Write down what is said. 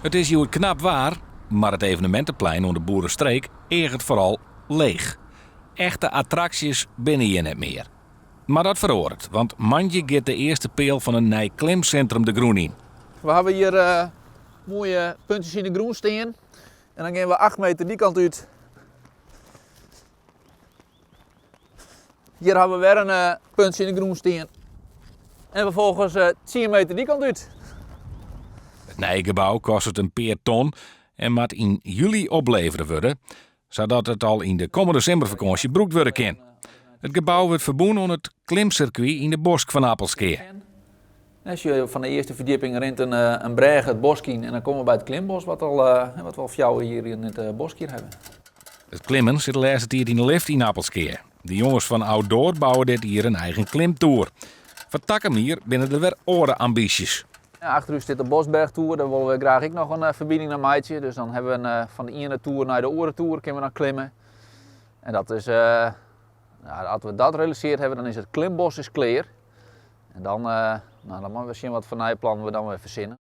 It is hjoed knap waar, mar it eveneminteplein oan de Boerestreek eaget foaral leech. Echte attraksjes binne hjir net mear. Mar dat feroaret, want moandei giet de earste peal fan in nij klimsintrum de grûn yn. We hawwe hjir moaie puntsjes yn de grûn stean en dan gean we 8 meter dy kant út. Hjir hawwe we wer in puntsje yn de grûn stean en vervolgens 10 meter dy kant út. It nije gebou kostet in pear ton en moat yn july oplevere wurde, sadat it al yn de kommende simmerfakânsje brûkt wurde kin. It gebou wurdt ferbûn oan it klimsirkwy yn de bosk fan Appelskea. As je fan de earste ferdjipping rint in, eh, in brêge it bosk yn en dan komme we by it klimbos wat, al, eh, wat we al 4 jier yn it eh, bosk hier hawwe. It klimmen sit de lêste tiid yn de lift yn Appelskea. De jonges fan Outdoor bouwe dit jier in eigen klimtoer. Foar takom jier binne der wer oare ambysjes. Ja, achter ús stiet de Bosbergtoer, dêr wolle we graach ek noch in eh, ferbining nei meitsje. Dus dan hawwe we in, eh, fan de iene toer nei de oare toer kinne we dan klimme. En dat is, uh, nou, as we dat realisearre hawwe, dan is it klimbos is klear. En dan, uh, nou, dan moatte we sjen wat foar nije plannen we dan wer fersinne.